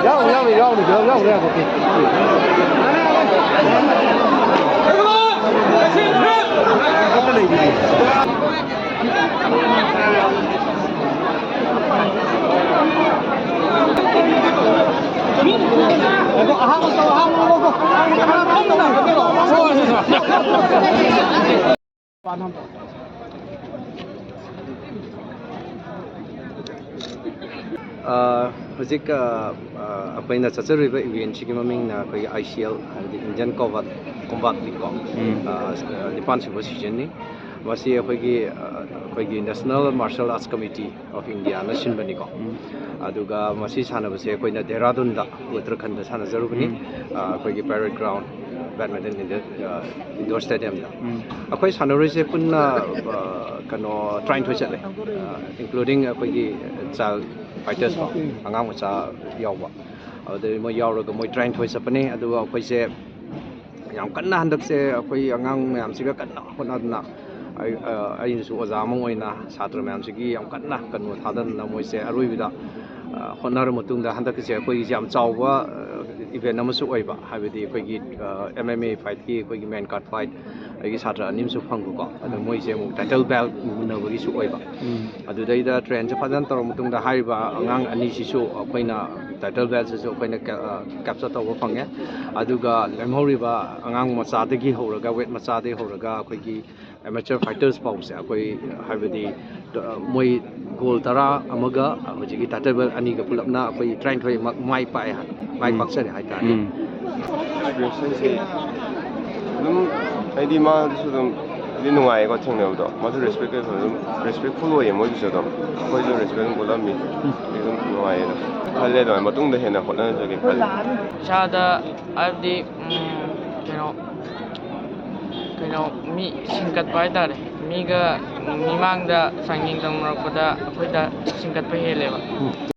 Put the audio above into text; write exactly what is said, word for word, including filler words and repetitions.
ꯌꯥꯎꯅꯤ, ꯌꯥꯎꯅꯤ, ꯌꯥꯎꯅꯤ, ꯌꯥꯎꯅꯤ, ꯌꯥꯎꯅꯤ, ꯌꯥꯎꯅꯤ꯫ ꯑ, ꯍꯧꯖꯤꯛ, ꯑ, ꯑ, ꯑꯩꯈꯣꯏꯅ ꯆꯠꯆꯔꯤꯕ ꯏꯚꯦꯟꯁꯤꯒꯤ ꯃꯃꯤꯡꯅ ꯑꯩꯈꯣꯏꯒꯤ ꯑꯥꯏ ꯁꯤ ꯑꯦꯜ, ꯍꯥꯏꯕꯗꯤ ꯏꯟꯗꯤꯌꯟ ꯀꯣꯝꯕꯥꯠ, ꯀꯣꯝꯕꯥꯠꯅꯤꯀꯣ꯫ ꯎꯝ꯫ ꯑ, ꯅꯤꯄꯥꯟ ꯁꯨꯕ ꯁꯤꯖꯟꯅꯤ꯫ ꯃꯁꯤ ꯑꯩꯈꯣꯏꯒꯤ, ꯑ, ꯑꯩꯈꯣꯏꯒꯤ National Martial Arts Committee of Indiaꯅ ꯁꯤꯟꯕꯅꯤꯀꯣ꯫ ꯎꯝ꯫ ꯑꯗꯨꯒ ꯃꯁꯤ ꯁꯥꯟꯅꯕꯁꯦ ꯑꯩꯈꯣꯏꯅ ꯗꯦꯍꯔꯥꯗꯨꯟꯗ, ꯎꯠꯇꯔꯥꯈꯟꯗ ꯁꯥꯟꯅꯖꯔꯨꯕꯅꯤ꯫ ꯎꯝ꯫ ꯑ, ꯑꯩꯈꯣꯏꯒꯤ Parade Ground, badminton indoor, ꯑ, indoor stadiumꯗ꯫ ꯎꯝ꯫ ꯑꯩꯈꯣꯏ ꯁꯥꯟꯅꯔꯣꯏꯁꯦ ꯄꯨꯟꯅ, ꯑ, ꯀꯩꯅꯣ, ꯇꯔꯥꯅꯤꯊꯣꯏ ꯆꯠꯂꯦ꯫ ꯑ, including ꯑꯩꯈꯣꯏꯒꯤ child fighters ꯀꯣ, ꯑꯉꯥꯡ ꯃꯆꯥ ꯌꯥꯎꯕ꯫ ꯑꯗꯨꯗꯩ ꯃꯣꯏ ꯌꯥꯎꯔꯒ ꯃꯣꯏ ꯇꯔꯥꯅꯤꯊꯣꯏ ꯆꯠꯄꯅꯦ꯫ ꯑꯗꯨꯒ ꯑꯩꯈꯣꯏꯁꯦ ꯌꯥꯝ ꯀꯟꯅ ꯍꯟꯗꯛꯁꯦ ꯑꯩꯈꯣꯏ ꯑꯉꯥꯡ ꯃꯌꯥꯝꯁꯤꯒ ꯀꯟꯅ ꯍꯣꯠꯅꯗꯅ, ꯑꯩ, ꯑ, ꯑꯩꯅꯁꯨ ꯑꯣꯖꯥ ꯑꯃ ꯑꯣꯏꯅ ꯁꯥꯇ꯭ꯔ ꯃꯌꯥꯝꯁꯤꯒꯤ ꯌꯥꯝ ꯀꯟꯅ ꯀꯩꯅꯣ ꯊꯥꯗꯗꯅ ꯃꯣꯏꯁꯦ ꯑꯔꯣꯏꯕꯗ, ꯑ, ꯍꯣꯠꯅꯔ ꯃꯇꯨꯡꯗ ꯍꯟꯗꯛꯀꯤꯁꯦ ꯑꯩꯈꯣꯏꯒꯤꯁꯦ ꯌꯥꯝ ꯆꯥꯎꯕ, ꯑ, ꯏꯚꯦꯟ ꯑꯃꯁꯨ ꯑꯣꯏꯕ, ꯍꯥꯏꯕꯗꯤ ꯑꯩꯈꯣꯏꯒꯤ, ꯑ, ꯑꯦꯝ ꯑꯦꯝ ꯑꯦ ꯐꯥꯏꯠꯀꯤ ꯑꯩꯈꯣꯏꯒꯤ man card fight ꯑꯩꯒꯤ ꯁꯥꯇ꯭ꯔ ꯑꯅꯤ ꯑꯃꯁꯨ ꯐꯪꯕꯀꯣ꯫ ꯑꯗꯣ ꯃꯣꯏꯁꯦ ꯑꯃꯨꯛ title belt ꯃꯨꯟꯅꯕꯒꯤꯁꯨ ꯑꯣꯏꯕ꯫ ꯎꯝ꯫ ꯑꯗꯨꯗꯩꯗ trainꯁꯦ ꯐꯖꯅ ꯇꯧꯔ ꯃꯇꯨꯡꯗ ꯍꯥꯏꯔꯤꯕ ꯑꯉꯥꯡ ꯑꯅꯤꯁꯤꯁꯨ ꯑꯩꯈꯣꯏꯅ title beltꯁꯤꯁꯨ ꯑꯩꯈꯣꯏꯅ ꯀꯦ-, ꯑ, capture ꯇꯧꯕ ꯐꯪꯉꯦ꯫ ꯑꯗꯨꯒ ꯂꯦꯝꯍꯧꯔꯤꯕ ꯑꯉꯥꯡ ꯃꯆꯥꯗꯒꯤ ꯍꯧꯔꯒ, weight ꯃꯆꯥꯗꯒꯤ ꯍꯧꯔꯒ ꯑꯩꯈꯣꯏꯒꯤ amateur fighters ꯐꯥꯎꯕꯁꯦ ꯑꯩꯈꯣꯏ, ꯍꯥꯏꯕꯗꯤ, ꯇ-, ꯃꯣꯏ goal ꯇꯔꯥ ꯑꯃꯒ ꯍꯧꯖꯤꯛꯀꯤ title belt ꯑꯅꯤꯒ ꯄꯨꯂꯞꯅ ꯑꯩꯈꯣꯏ ꯇꯔꯥꯅꯤꯊꯣꯏꯃꯛ ꯃꯥꯏ ꯄꯥꯛꯑꯦ ꯍꯥꯏ-, ꯃꯥꯏ ꯎꯝ꯫ ꯄꯥꯛꯆꯔꯦ ꯍꯥꯏꯇꯥꯔꯦ꯫ ꯎꯝ꯫ Experience ꯍꯥꯏꯁꯦ ꯑꯗꯨꯝ, ꯍꯥꯏꯗꯤ ꯃꯥꯗꯨꯁꯨ ꯑꯗꯨꯝ ꯑꯗꯨꯝ ꯅꯨꯡꯉꯥꯏꯌꯦꯀꯣ ꯊꯦꯡꯅꯕꯗꯣ꯫ ꯃꯥꯁꯨ respect ꯑꯣꯏꯕ ꯑꯗꯨꯝ, respectful ꯑꯣꯏꯌꯦ ꯃꯣꯏꯒꯤꯁꯨ ꯑꯗꯨꯝ꯫ ꯑꯩꯈꯣꯏꯁꯨ respect ꯑꯗꯨꯝ ꯎꯠꯂꯝꯃꯤ꯫ ꯑꯩ ꯑꯗꯨꯝ ꯅꯨꯡꯉꯥꯏꯌꯦ ꯑꯗꯨꯝ꯫ ꯈꯜꯂꯦ ꯑꯗꯨꯃꯥꯏꯅ ꯃꯇꯨꯡꯗ ꯍꯦꯟꯅ ꯍꯣꯠꯅꯖꯒꯦ ꯈꯜꯂꯦ꯫ ꯏꯁꯥꯗ ꯍꯥꯏꯕꯗꯤ, ꯎꯝ, ꯀꯩꯅꯣ ꯀꯩꯅꯣ ꯃꯤ ꯁꯤꯡꯀꯠꯄ ꯍꯥꯏꯇꯥꯔꯦ꯫ ꯃꯤꯒ ꯃꯤꯃꯥꯡꯗ ꯆꯥꯡꯌꯦꯡ ꯇꯧꯅꯔꯛꯄꯗ ꯑꯩꯈꯣꯏꯗ ꯁꯤꯡꯀꯠꯄ ꯍꯦꯜꯂꯦꯕ꯫